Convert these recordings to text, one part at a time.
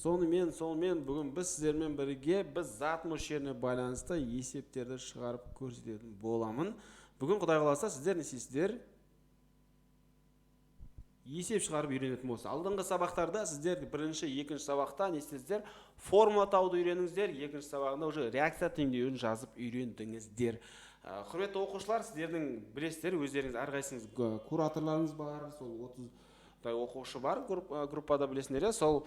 Сонымен бүгін біз сіздермен бірге біз зат мөлшеріне байланысты есептерді шығарып көрсететін боламын. Бүгін Құдай қаласа сіздер не істейсіздер? Есеп шығарып үйренетін болса. Алдыңғы сабақтарда сіздер бірінші, екінші сабақта не істедіңіздер? Формула табуды үйрендіңіздер, екінші сабағында уже реакция теңдеуін жазып үйрендіңіздер. Құрметті оқушылар, сіздердің білесіздер, өздеріңіз әрқайсыңыз кураторларыңыз бар, сол 30-дай оқушы бар группада білесіңдер, иә, сол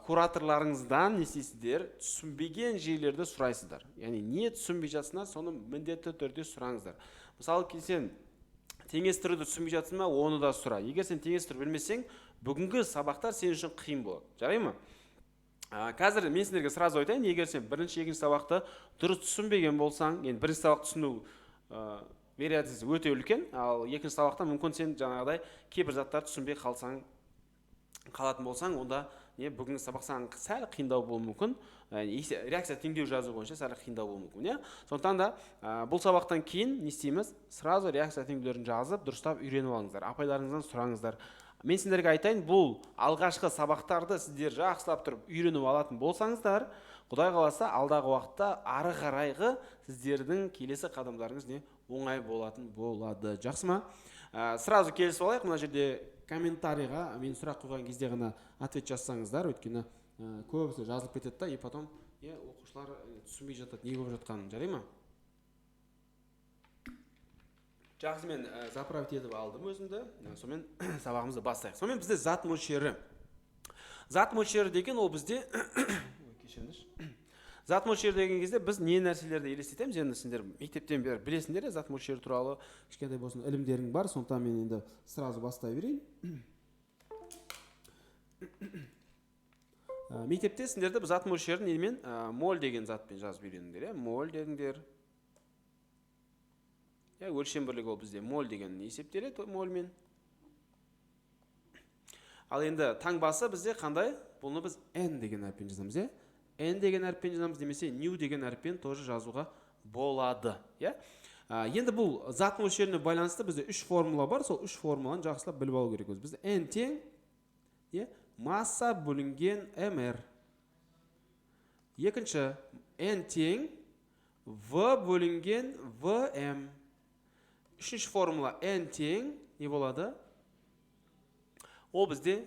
кураторларыңыздан не істейсіздер? Түсінбеген жерлерді сұрайсыздар. Яғни не түсінбей жатсыңдар, соны міндетті түрде сұраңыздар. Мысалы, сен теңестіруді түсінбей жатсың ба, оны да сұра. Егер сен теңестіру білмесең, бүгінгі сабақтар сен үшін қиын болады. Жарай ма? Қазір мен сендерге сразу айтайын, егер сен бірінші, екінші сабақты дұрыс түсінбеген болсаң, енді бірінші сабақ түсіну вероятность өте үлкен, ал екінші сабақта мүмкін сен жаңағыдай кейбір заттарды түсінбей қалсаң, қалатын болсаң, онда не бүгінгі сабақ саған сәл қиындау болуы мүмкін. Реакция теңдеу жазу бойынша сәл қиындау болуы мүмкін, иә? Сондықтан да бұл сабақтан кейін не істейміз? Сразу реакция теңдеулерін жазып, дұрыстап үйреніп алыңыздар. Апайларыңыздан сұраңыздар. Мен сендерге айтайын, бұл алғашқы сабақтарды сіздер жақсылап тұрып үйреніп алатын болсаңыздар, Құдай қаласа, алдағы уақытта ары қарайғы сіздердің келесі қадамдарыңыз не оңай болатын болады. Жақсы ма? Сразу келісіп алайық, мына жерде комментарийға мен сұрақ қойған кезде ғана ответ жазсаңыздар, өйткені көбісі жазылып кетеді да, и потом оқушылар түсінбей жатады не болып жатқанын. Жарай ма? Жақсы, мен заправить етіп алдым өзімді. Сонымен сабағымызды бастайық. Сонымен бізде зат мөлшері. Зат мөлшері деген ол бізде ой, кешіріңізші. Зат мөлшері деген кезде біз не нәрселерді елестетеміз? Енді сендер мектептен бері білесіңдер, зат мөлшері туралы кішкентай болсын ілімдерің бар, сондықтан мен енді сразу бастай берейін. Мектепте сендерді зат мөлшерін немен, моль деген затпен жазып үйрендіңдер, иә? Моль дедіңдер. Иә, өлшем бірлігі ол бізде моль деген есептеледі мольмен. Ал енді таңбасы бізде қандай? Бұны біз n деген әріппен жазамыз, иә? N деген әріппен жазамыз, немесе ню деген әріппен тоже жазуға болады, иә? Енді бұл зат мөлшеріне байланысты бізде үш формула бар, сол үш формуланы жақсылап біліп алу керек өзі. Бізде n тең, иә, масса бөлінген mr. Екінші, n тең v бөлінген vm. Үшінші формула n тең не болады? Ол бізде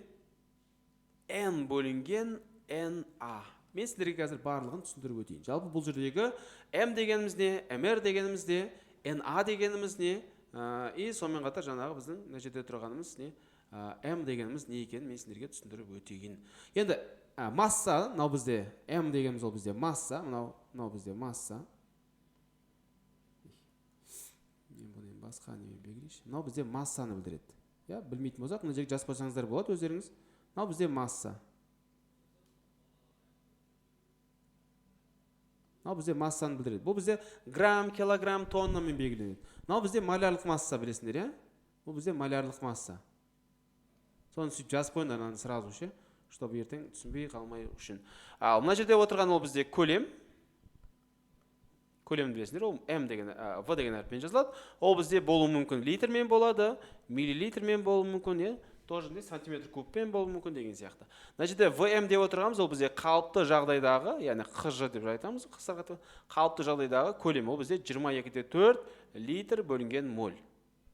n бөлінген na. Мен сіздерге қазір барлығын түсіндіріп өтейін. Жалпы бұл жердегі m дегеніміз не, mr дегеніміз не, na дегеніміз не, и сонымен қатар жаңағы біздің мына жерде тұрғанымыз не, m дегеніміз не екенін мен сіздерге түсіндіріп өтейін. Енді масса, мынау бізде m дегеніміз ол бізде масса, мынау бізде масса. Мен бұны енді басқа немен белгілейінші. Мынау бізде массаны білдіреді. Иә, білмейтін болсақ, мына жерге жазып қойсаңыздар болады өздеріңіз. Мынау бізде масса. Мынау бізде массаны білдіреді. Бұл бізде грамм, килограмм, тоннамен белгіленеді. Мынау бізде малярлық масса, білесіңдер, иә? Бұл бізде малярлық масса. Соны сөйтіп жазып қойыңдар мынаны сразу ше, чтобы ертең түсінбей қалмай үшін. Ал мына жерде отырған ол бізде көлем. Көлемді білесіңдер, ол М деген, В деген әріппен жазылады. Ол бізде болуы мүмкін литрмен болады, миллилитрмен болуы мүмкін, иә? Тоже не сантиметр кубпен болуы мүмкін деген сияқты. Мына жерде ВМ деп отырғанымыз ол бізде қалыпты жағдайдағы, яғни ҚЖ деп айтамыз, қысқартып, қалыпты жағдайдағы көлем. Ол бізде жиырма екі де төрт литр бөлінген моль.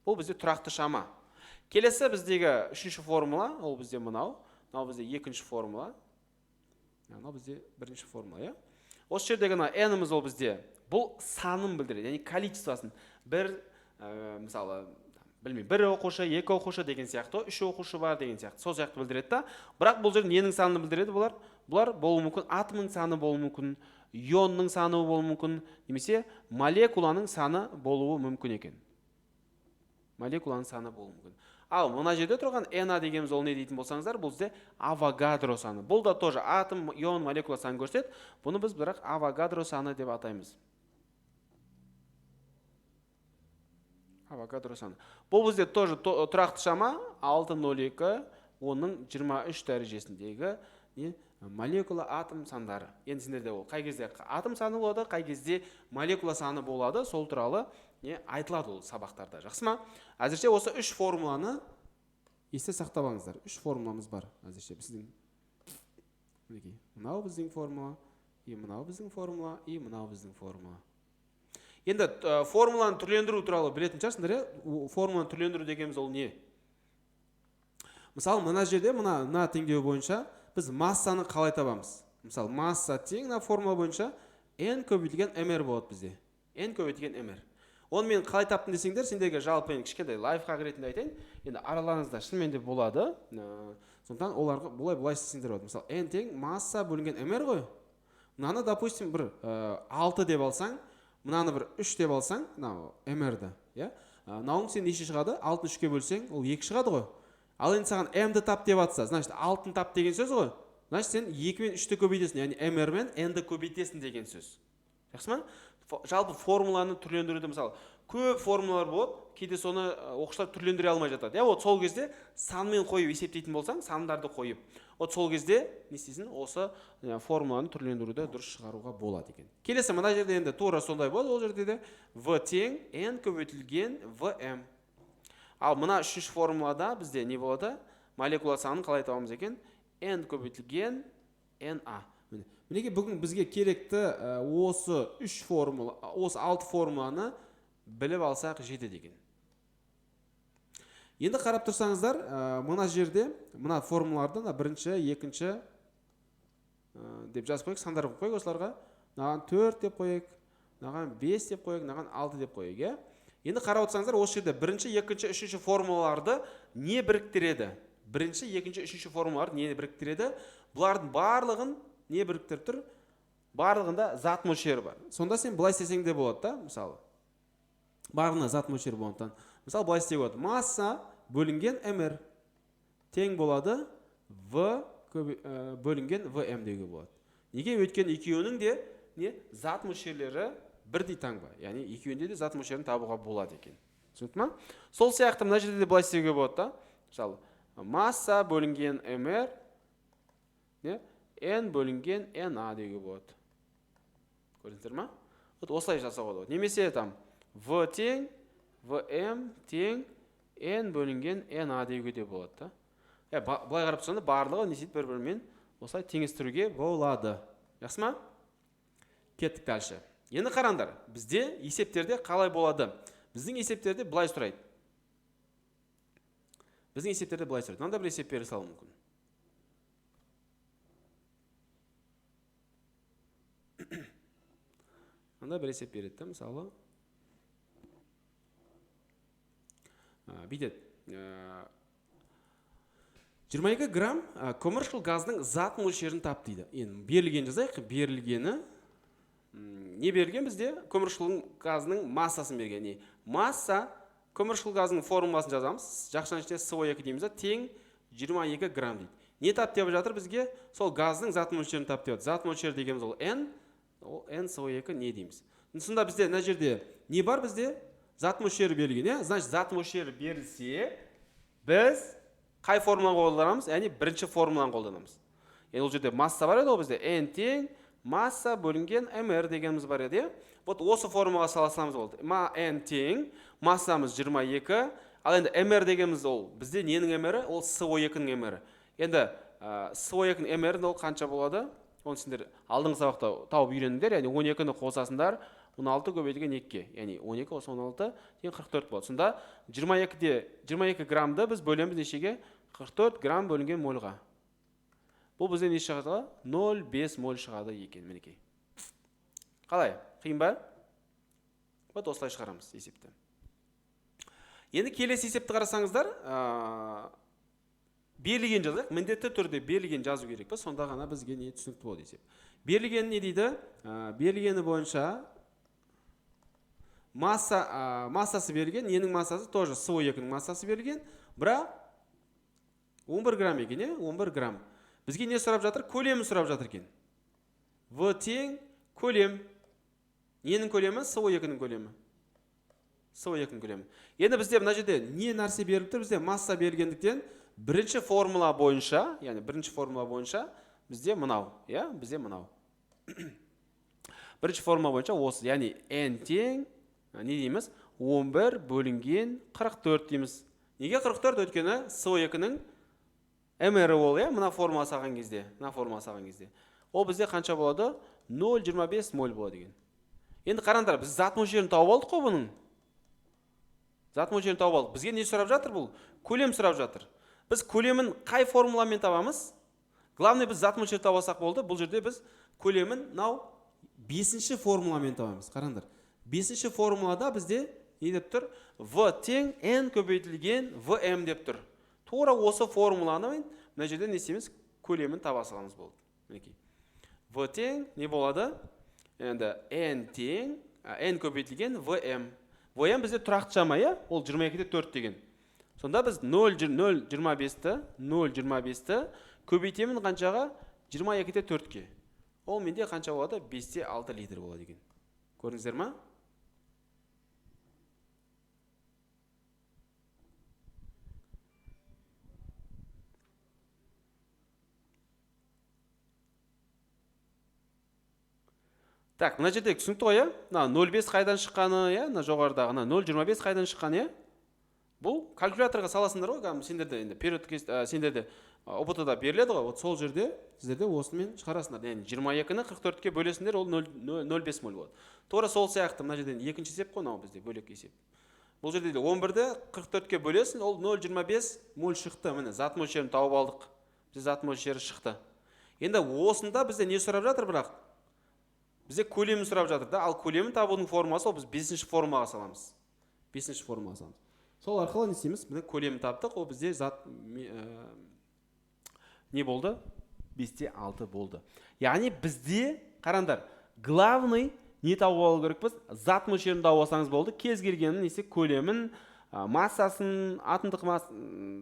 Бұл бізде тұрақты шама. Келесі біздегі үшінші формула, ол бізде мынау. Мынау бізде екінші формула. Мынау бізде бірінші формула, иә? Осы жердегі мына n-іміз ол бізде бұл санын білдіреді, яғни количествосын. Бір, мысалы, білмеймін, бір оқушы, екі оқушы деген сияқты, үш оқушы бар деген сияқты, сол сияқты білдіреді да. Бірақ бұл жерде ненің санын білдіреді бұлар? Бұлар болуы мүмкін атомның саны болуы мүмкін, ионның саны болуы мүмкін, немесе молекуланың саны болуы мүмкін екен. Молекуланың саны болуы мүмкін. Ал мына жерде тұрған Na дегеніміз ол не дейтін болсаңыздар, бұл бізде Авогадро саны. Бұл да тоже атом, ион, молекула санын көрсетеді. Бұны біз бірақ Авогадро саны деп атаймыз. Авогадро саны. Бұл бізде тоже тұрақты шама алты нөл екі оның жиырма үш дәрежесіндегі не молекула атом сандары. Енді сендерде ол қай кезде атом саны болады, қай кезде молекула саны болады, сол туралы не айтылады ол сабақтарда. Жақсы ма? Әзірше осы үш формуланы есте сақтап алыңыздар. Үш формуламыз бар әзірше біздің. Мінекей, мынау біздің формула, и мынау біздің формула, и мынау біздің формула. Енді формуланы түрлендіру туралы білетін шығарсыңдар, иә? Формуланы түрлендіру дегеніміз ол не? Мысалы, мына жерде мына теңдеу бойынша біз массаны қалай табамыз? Мысалы, масса тең мына формула бойынша n көбейтілген mr болады бізде. N көбейтілген mr. Оны мен қалай таптым десеңдер, сендерге жалпы енді кішкентай лайфхак ретінде айтайын. Енді араларыңызда шынымен де болады. Сондықтан оларға былай істесеңдер болады. Мысалы, n тең масса бөлінген mr ғой. Мынаны, допустим, бір 6 деп алсаң, мынаны бір 3 деп алсаң, мынау mr-ді, иә? Мынауың сен неше шығады? 6-ны 3-ке бөлсең, ол 2 шығады ғой. Ал енді саған m-ді тап деп атса, значит, 6-ны тап деген сөз ғой. Значит, сен 2 мен 3-ті көбейтесің, яғни mr мен n-ді көбейтесің деген сөз. Жақсы ма? Жалпы формуланы түрлендіруде, мысалы, көп формулалар болады, кейде соны оқушылар түрлендіре алмай жатады. Иә, вот сол кезде санмен қойып есептейтін болсаң, сандарды қойып, вот сол кезде не істейсің? Осы формуланы түрлендіруді дұрыс шығаруға болады екен. Келесі мына жерде енді тура сондай болады, ол жерде де V тең N көбейтілген VM. Ал мына үшінші формулада бізде не болады? Молекула санын қалай табамыз екен? N көбейтілген NA. Мінекей, бүгін бізге керекті осы үш формула, осы алты формуланы біліп алсақ жетеді екен. Енді қарап тұрсаңыздар, мына жерде мына формулаларды мына бірінші, екінші деп жазып қояйық, сандар қойып қояйық осыларға. Мынаған 4 деп қояйық, мынаған 5 деп қояйық, мынаған 6 деп қояйық, иә? Енді қарап отырсаңыздар, осы жерде бірінші, екінші, үшінші формулаларды не біріктіреді? Бірінші, екінші, үшінші формулаларды не біріктіреді? Бұлардың барлығын не біріктіріп тұр? Барлығында зат мөлшері бар. Сонда сен былай істесең де болады да, мысалы. Барлығында зат мөлшері болғандықтан. Мысалы, былай істеуге болады. Масса бөлінген mr тең болады V бөлінген VM деуге болады. Неге? Өйткені екеуінің де не зат мөлшерлері бірдей таңба. Яғни екеуінде де зат мөлшерін табуға болады екен. Түсінікті ма? Сол сияқты мына жерде де былай істеуге болады да. Мысалы, масса бөлінген mr не n бөлінген na деуге болады. Көрдіңіздер ма? Вот осылай жасауға болады. Немесе там V тең VM тең N бөлінген NA деуге де болады да. Былай қарап тұрсаң да барлығы не істейді, бір-бірімен осылай теңестіруге болады. Жақсы ма? Кеттік дальше. Енді қараңдар, бізде есептерде қалай болады? Біздің есептерде былай сұрайды. Біздің есептерде былай сұрайды. Мынандай бір есеп бере салуы мүмкін. Мынандай бір есеп береді да, мысалы. Бүйтеді. 22 грамм көмірқышқыл газының зат мөлшерін тап дейді. Енді берілген жазайық. Берілгені, не берілген бізде? Көмірқышқыл газының массасын берген. Не? Масса көмірқышқыл газының формуласын жазамыз. Жақшаның ішінде СО2 дейміз да, тең 22 грамм дейді. Не тап деп жатыр бізге? Сол газдың зат мөлшерін тап деп жатыр. Зат мөлшері дегеніміз ол N, ол N СО2 не дейміз. Сонда бізде мына жерде не бар бізде? Зат мөлшері берілген, иә? Значит, зат мөлшері берілсе, біз қай формуланы қолданамыз? Яғни бірінші формуланы қолданамыз. Яғни ол жерде масса бар еді ғой бізде. N тең масса бөлінген mr дегеніміз бар еді, иә? Вот осы формулаға сала саламыз болды. N тең массамыз 22. Ал енді mr дегеніміз ол бізде ненің mr-і? Ол СО2-нің mr-і. Енді СО2-нің mr-і ол қанша болады? Оны сендер алдыңғы сабақта тауып үйрендіңдер. Яғни 12-ні қосасыңдар, 16 көбейтілген 2-ге. Яғни 12 қосу 16 тең 44 болады. Сонда 22 граммды біз бөлеміз нешеге? 44 грамм бөлінген мольға. Бұл бізде не шығады? 0,5 моль шығады екен, мінекей. Қалай? Қиын ба? Вот осылай шығарамыз есепті. Енді келесі есепті қарасаңыздар, берілген жазайық. Міндетті түрде берілген жазу керек па? Сонда ғана бізге не түсінікті болады есеп. Берілген не дейді? Берілгені бойынша массасы берілген, ненің массасы? Тоже СО2-нің массасы берілген, бірақ 11 грамм екен, иә? 11 грамм. Бізге не сұрап жатыр? Көлемін сұрап жатыр екен. В тең көлем. Ненің көлемі? СО2-нің көлемі. СО2-нің көлемі. Енді бізде мына жерде не нәрсе беріліп тұр? Бізде масса берілгендіктен бірінші формула бойынша, яғни бірінші формула бойынша бізде мынау, иә? Бізде мынау. Бірінші формула бойынша осы, яғни N тең не дейміз? 11 бөлінген 44 дейміз. Неге 44? Өйткені СО2-нің МР ол, иә, мына формула салған кезде, мына формула салған кезде. Ол бізде қанша болады? 0,25 моль болады екен. Енді қараңдар, біз зат мөлшерін тауып алдық қой бұның. Зат мөлшерін тауып алдық. Бізге не сұрап жатыр бұл? Көлем сұрап жатыр. Біз көлемін қай формуламен табамыз? Главное, біз зат мөлшерін тауып алсақ болды. Бұл жерде біз көлемін мынау 5-ші формуламен табамыз. Қараңдар. 5-ші формулада бізде не деп тұр? В тең N көбейтілген ВМ деп тұр. Тура осы формуланы мен мына жерде не істейміз? Көлемін таба саламыз болды. Мінекей. В тең не болады? Енді N тең N көбейтілген ВМ. ВМ бізде тұрақты шама, иә? Ол 22,4 деген. Сонда біз 0,25-ті көбейтемін қаншаға? 22,4-ке. Ол менде қанша болады? 5,6 литр болады екен. Көрдіңіздер ма? Так, мына жерде түсінікті ғой, иә? Мына 0,5 қайдан шыққаны, иә? Мына жоғарыдағы мына 0,25 қайдан шыққаны, иә? Бұл калькуляторға саласыңдар ғой, кәдімгі сендерде енді период сендерде ҰБТ-да беріледі ғой, вот сол жерде сіздерде осымен шығарасыңдар. Яғни 22-ні 44-ке бөлесіңдер, ол 0,5 моль болады. Тура сол сияқты мына жерден екінші есеп қой, мынау бізде бөлек есеп. Бұл жерде де 11-ді 44-ке бөлесің, ол 0,25 моль шықты. Міне зат мөлшерін тауып алдық. Бізде зат мөлшері шықты. Енді осында бізде не сұрап жатыр бірақ? Бізде көлемін сұрап жатыр да, ал көлемін табудың формуласы ол біз 5-ші формулаға саламыз. 5-ші формулаға саламыз. Сол арқылы не істейміз? Міне көлемін таптық, ол бізде зат не болды? 5,6 болды. Яғни бізде, қараңдар, главный не тауып алу керекпіз? Зат мөлшерін тауып алсаңыз болды. Кез келгенін, несе көлемін, массасын, атомдық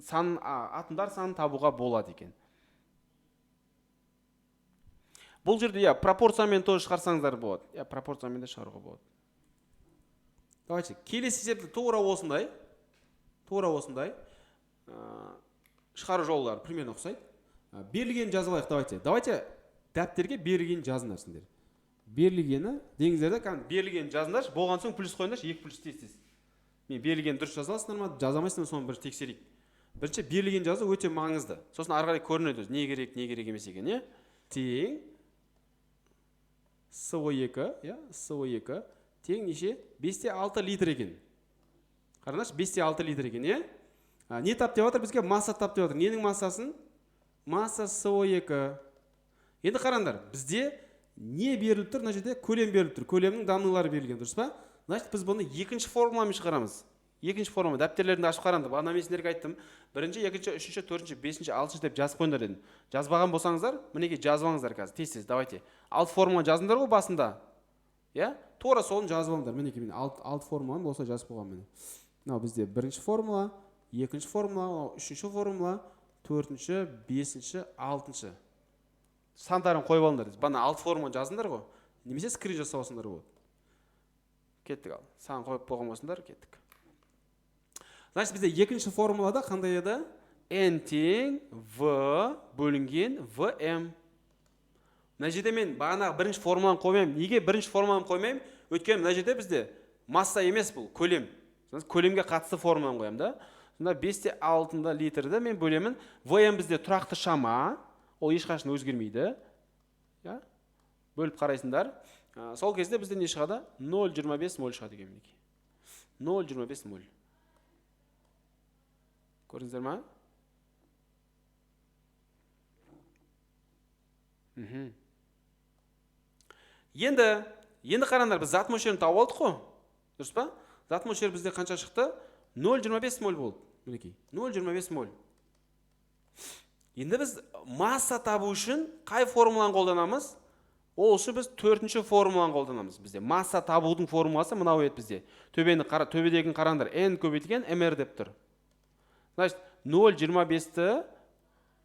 сан, атомдар санын табуға болады екен. Бұл жерде, иә, пропорциямен тоже шығарсаңыздар болады. Иә, пропорциямен де шығаруға болады. Давайте, келесі есепті тура осындай. Тура осындай. Шығару жолдары примерно ұқсайды. Берілгенін жазып алайық, давайте. Давайте дәптерге берілгенін жазыңдар сендер. Берілгені деңіздерде кәдімгі берілгенін жазыңдаршы, болған соң плюс қойыңдаршы, 2 плюс тез-тез. Мен берілгенін дұрыс жаза аласыңдар ма, жаза алмайсыңдар ма, соны бір тексерейік. Бірінші берілгенін жазу өте маңызды. Сосын ары қарай көрінеді өзі, не керек, не керек емес екен, иә? Тең СО2, иә, СО2 тең неше? 5,6 литр екен. Қараңдаршы, 5,6 литр екен, иә? Не тап деп жатыр бізге? Масса тап деп жатыр. Ненің массасын? Масса СО2. Енді қараңдар, бізде не беріліп тұр? Мына жерде көлем беріліп тұр. Көлемнің данныйлары берілген, дұрыс па? Значит, біз бұны екінші формуламен шығарамыз. Екінші формула, дәптерлеріңді ашып қараңдар. Бағана мен сендерге айттым. Бірінші, екінші, үшінші, төртінші, бесінші, алтыншы деп жазып қойыңдар дедім. Жазбаған болсаңыздар, мінекей жазып алыңыздар қазір. Тез-тез, давайте. 6 формула жаздыңдар ғой басында. Иә? Тура соны жазып алыңдар. Мінекей мен 6 формуланы болса жазып қойғанмын міне. Мынау бізде бірінші формула, екінші формула, мынау үшінші формула, төртінші, бесінші, алтыншы. Сандарын қойып алыңдар. Бағана 6 формула жаздыңдар ғой. Немесе скрин жасап алсаңдар болады. Кеттік ал. Сан қойып болған болсаңдар, кеттік. Значит, бізде екінші формулада қандай еді? N тең В бөлінген ВМ. Мына жерде мен бағанағы бірінші формуланы қоймаймын. Неге бірінші формуланы қоймаймын? Өйткені мына жерде бізде масса емес бұл, көлем. Сонда көлемге қатысты формуланы қоямын да. Сонда 5,6 литрді мен бөлемін. ВМ бізде тұрақты шама, ол ешқашан өзгермейді. Иә? Бөліп қарайсыңдар. Сол кезде бізде не шығады? 0,25 моль шығады екен мінекей. 0,25 моль. Көрдіңіздер ма? Енді қараңдар, біз зат мөлшерін тауып алдық қой. Дұрыс па? Зат мөлшері бізде қанша шықты? 0,25 моль болды. Мінекей, 0,25 моль. Енді біз масса табу үшін қай формуланы қолданамыз? Ол үшін біз төртінші формуланы қолданамыз. Бізде масса табудың формуласы мынау еді бізде. Төбені қара, төбедегін қараңдар, N көбейтілген МР деп тұр. Значит, 0,25-ті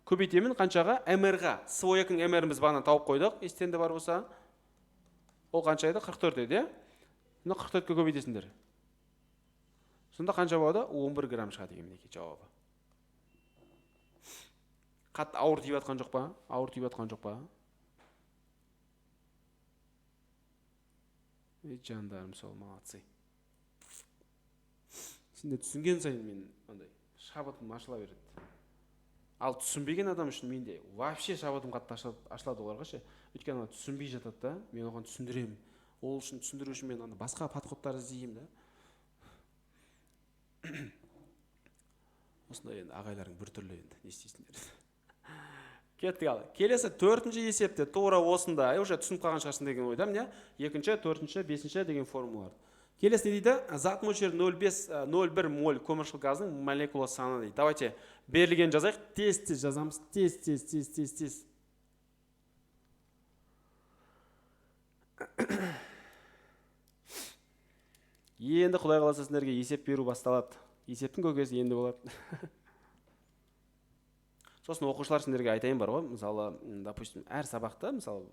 көбейтемін қаншаға? МР-ға. СО2-нің МР-ін біз бағана тауып қойдық, естеріңде бар болса. Ол қанша еді? 44 еді, иә? Сонда 44-ке көбейтесіңдер. Сонда қанша болады? 11 грамм шығады екен мінекей жауабы. Қатты ауыр тиіп жатқан жоқ па? Ауыр тиіп жатқан жоқ па? Ей, жандарым сол, молодцы. Сендер түсінген сайын мен андай шабытым ашыла береді. Ал түсінбеген адам үшін менде вообще шабытым қатты ашылады оларға ше. Өйткені ана түсінбей жатады да, мен оған түсіндіремін. Ол үшін түсіндіру үшін мен ана басқа подходтар іздеймін да. Осындай енді ағайларың біртүрлі енді, не істейсіңдер. Кеттік ал. Келесі төртінші есепте тура осындай, уже түсініп қалған шығарсың деген ойдамын, иә? Екінші, төртінші, бесінші деген формулалар. Келесі не дейді? Зат мөлшері 0,5, 0,1 моль көмірқышқыл газының молекула саны дейді. Давайте берілген жазайық. Тез-тез жазамыз. Тез, тез, тез, тез, тез. Енді Құдай қаласа сендерге есеп беру басталады. Есептің көкесі енді болады. Сосын оқушылар сендерге айтайын бар ғой, мысалы, допустим, әр сабақта, мысалы,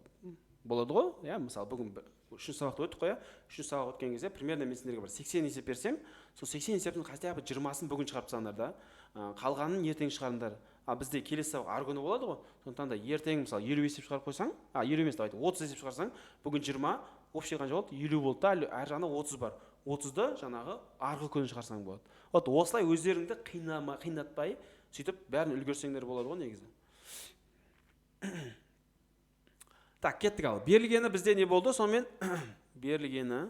болады ғой, иә, мысалы, бүгін үшінші сабақты өттік қой, иә, үшінші сабақ өткен кезде примерно мен сендерге бір 80 есеп берсем, сол 80 есептің хотя бы 20-сын бүгін шығарып тастаңдар да, қалғанын ертең шығарыңдар. А бізде келесі сабақ арғы күні болады ғой, сондықтан да ертең, мысалы, 50 есеп шығарып қойсаң, 50 емес, давайте, 30 есеп шығарсаң, бүгін 20, общий қанша болды? 50 болды да, әр жағында 30 бар. 30-ды жаңағы арғы күні шығарсаң болады. Вот осылай өздеріңді қинатпай, сөйтіп бәрін үлгерсеңдер болады ғой негізі. Так, кеттік ал. Берілгені бізде не болды? Сонымен берілгені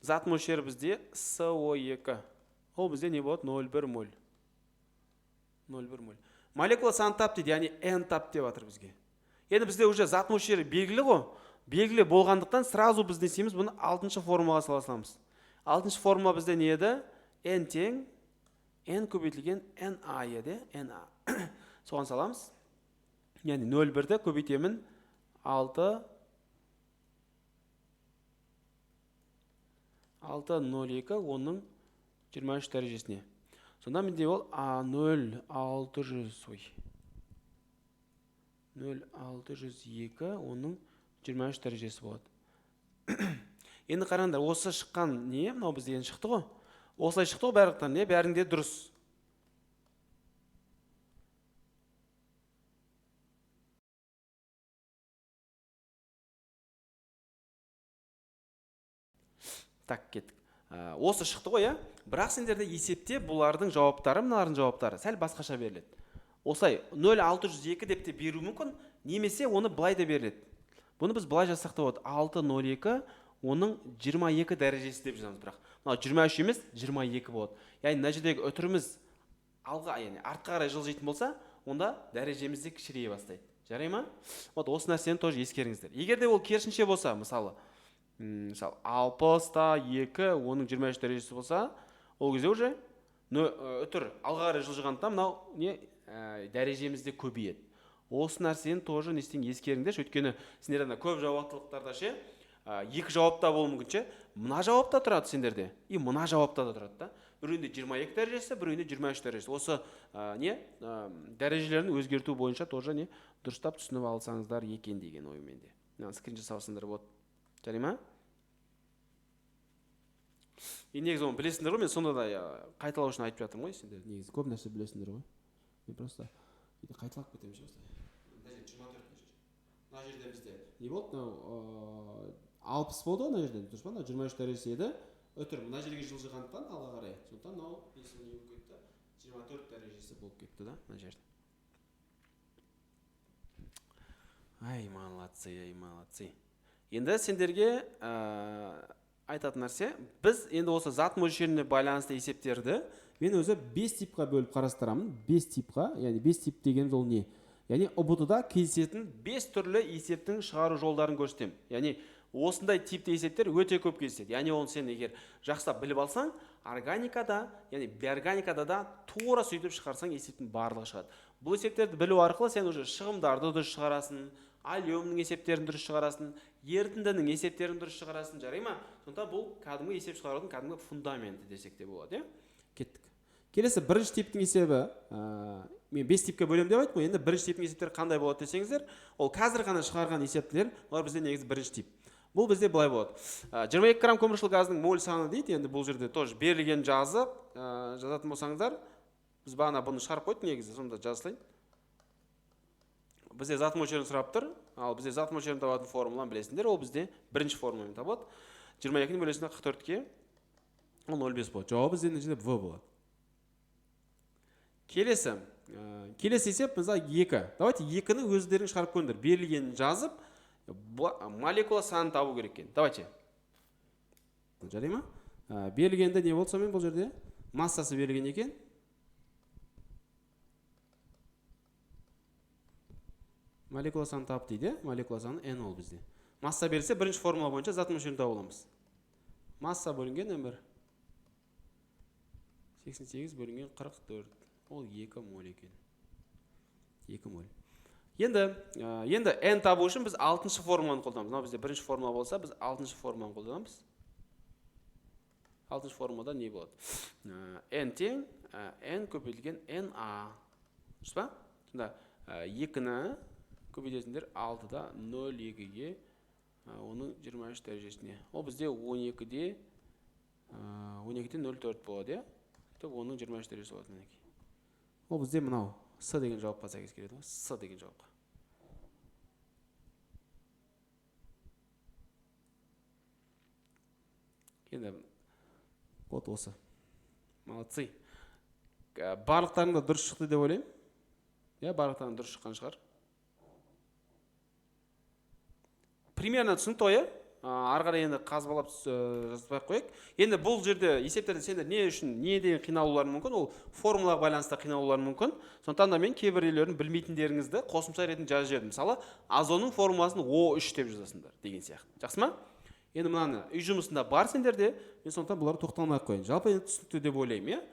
зат мөлшері бізде СО2. Ол бізде не болады? 0,1 моль. 0,1 моль. Молекула саны тап дейді, яғни N тап деп жатыр бізге. Енді бізде уже зат мөлшері белгілі ғой. Белгілі болғандықтан сразу біз не істейміз? Бұны алтыншы формулаға сала саламыз. Алтыншы формула бізде не еді? N тең N көбейтілген NA еді, NA. Соған саламыз. Яғни 0,1-ді көбейтемін 6, алты нөл екі онның жиырма үш дәрежесіне. Сонда менде ол, а, нөл алты жүз, ой, нөл алты жүз екі онның жиырма үш дәрежесі болады. Енді қараңдар, осы шыққан не? Мынау бізде енді шықты ғой. Осылай шықты ғой барлықтан, не? Бәрінде дұрыс. Так, кеттік. Осы шықты ғой, иә? Бірақ сендерде есепте бұлардың жауаптары, мыналардың жауаптары сәл басқаша беріледі. Осылай нөл алты жүз екі деп те беруі мүмкін, немесе оны былай да беріледі. Бұны біз былай жазсақ та болады. Алты нөл екі оның жиырма екі дәрежесі деп жазамыз, бірақ мынау жиырма үш емес, жиырма екі болады. Яғни мына жердегі үтіріміз алға, яғни артқа қарай жылжитын болса, онда дәрежеміз де кішірейе бастайды. Жарай ма? Вот осы нәрсені тоже ескеріңіздер. Егер де ол керісінше болса, мысалы алпыс та екі оның жиырма үш дәрежесі болса, ол кезде уже үтір алға қарай жылжығандықтан мынау не дәрежеміз де көбейеді. Осы нәрсені тоже не істеңіз, ескеріңдерші, өйткені сендер ана көп жауаптылықтарда ше, екі жауапта болуы мүмкін ше, мына жауапта тұрады сендерде, и мына жауапта да тұрады да. Біреуінде жиырма екі дәрежесі, біреуінде жиырма үш дәрежесі. Осы, дәрежелерін өзгерту бойынша тоже не дұрыстап түсініп алсаңыздар екен деген ой менде. Мынаны скрин жасап алсаңдар болады. Жарай ма? И негізі оны білесіңдер ғой, мен сонда да, қайталау үшін айтып жатырмын ғой, сендер негізі көп нәрсе білесіңдер ғой. Мен просто кейде қайталап кетемін ше осылай. Мына жерде жиырма төрт мына жерде. Мына жерде бізде не болды? Мынау, 60 болды ғой мына жерде, дұрыс па? Мынау жиырма үш дәрежесі еді. Өтір мына жерге жылжығандықтан алға қарай. Сондықтан мынау несі не болып кетті? Жиырма төрт дәрежесі болып кетті да мына жерде. Ай, молодцы, ай, молодцы. Енді сендерге, айтатын нәрсе, біз енді осы зат мөлшеріне байланысты есептерді мен өзі 5 типқа бөліп қарастырамын. 5 типқа, яғни 5 тип дегеніміз ол не? Яғни ҰБТ да кездесетін 5 түрлі есептің шығару жолдарын көрсетемін. Яғни осындай типті есептер өте көп кездеседі. Яғни оны сен егер жақсылап біліп алсаң, органикада, яғни биорганикада да тура сөйтіп шығарсаң есептің барлығы шығады. Бұл есептерді білу арқылы сен уже шығымдарды дұрыс шығарасың, алюмның есептерін дұрыс шығарасың, ерітіндінің есептерін дұрыс шығарасың, жарай ма? Сондықтан бұл кәдімгі есеп шығарудың кәдімгі фундаменті десек те болады, иә? Кеттік. Келесі бірінші типтің есебі, мен 5 типке бөлемін деп айттым ғой, енді бірінші типтің есептері қандай болады десеңіздер, ол қазір ғана шығарған есептер, олар бізде негізі бірінші тип. Бұл бізде былай болады. 22 грамм көмірқышқыл газының моль саны дейді, енді бұл жерде тоже берілген жазып, жазатын болсаңыздар, біз бағана бұны шығарып қойдық негізі, сонда жаза салайын. Бізде зат мөлшерін сұрап тұр, ал бізде зат мөлшерін табатын формуланы білесіңдер, ол бізде бірінші формуламен табылады. Жиырма екінің бөлесіне қырық төртке, ол нөл бес болады. Жауабы бізде мына жерде В болады. Келесі Келесі есеп мысалы 2. Давайте 2-ні өздерің шығарып көріңдер. Берілгенін жазып, молекула санын табу керек екен. Давайте. Жарай ма? Берілгенде не болды сонымен бұл жерде? Массасы берілген екен. Молекула санын тап дейді. Молекула саны N ол бізде. Масса берілсе, бірінші формула бойынша зат мөлшерін тауып аламыз. Масса бөлінген М1. 88 бөлінген 44. Ол 2 моль екен. 2 моль. Енді N табу үшін біз 6-шы формуланы қолданамыз. Мынау бізде бірінші формула болса, біз 6-шы формуланы қолданамыз. 6-шы формулада не болады? N тең, N көбейтілген NA. Дұрыс па? Сонда 2-ні көбейтесіңдер 6-да 0,2-ге, оның 23 дәрежесіне. Ол бізде он екіде нөл төрт болады, иә? Сөйтіп оның 23 дәрежесі болады мінекей. Ол бізде мынау С деген жауапқа сәйкес келеді ғой. С деген жауапқа. Енді вот осы. Молодцы. Барлықтарың да дұрыс шықты деп ойлаймын. Иә, барлықтарың дұрыс шыққан шығар. Примерно түсінікті ғой, иә? Ары қарай енді қазбалап жазбай ақ қояйық. Енді бұл жерде есептерде сендер не үшін, не деген қиналуларың мүмкін, ол формулаға байланысты қиналуларың мүмкін. Сондықтан да мен кейбіреулерін білмейтіндеріңізді қосымша ретінде жазып жібердім. Мысалы, озонның формуласын О3 деп жазасыңдар деген сияқты. Жақсы ма? Енді мынаны үй жұмысында бар сендерде, мен сондықтан бұларға тоқталмай ақ қояйын. Жалпы енді түсінікті деп ойлаймын, иә?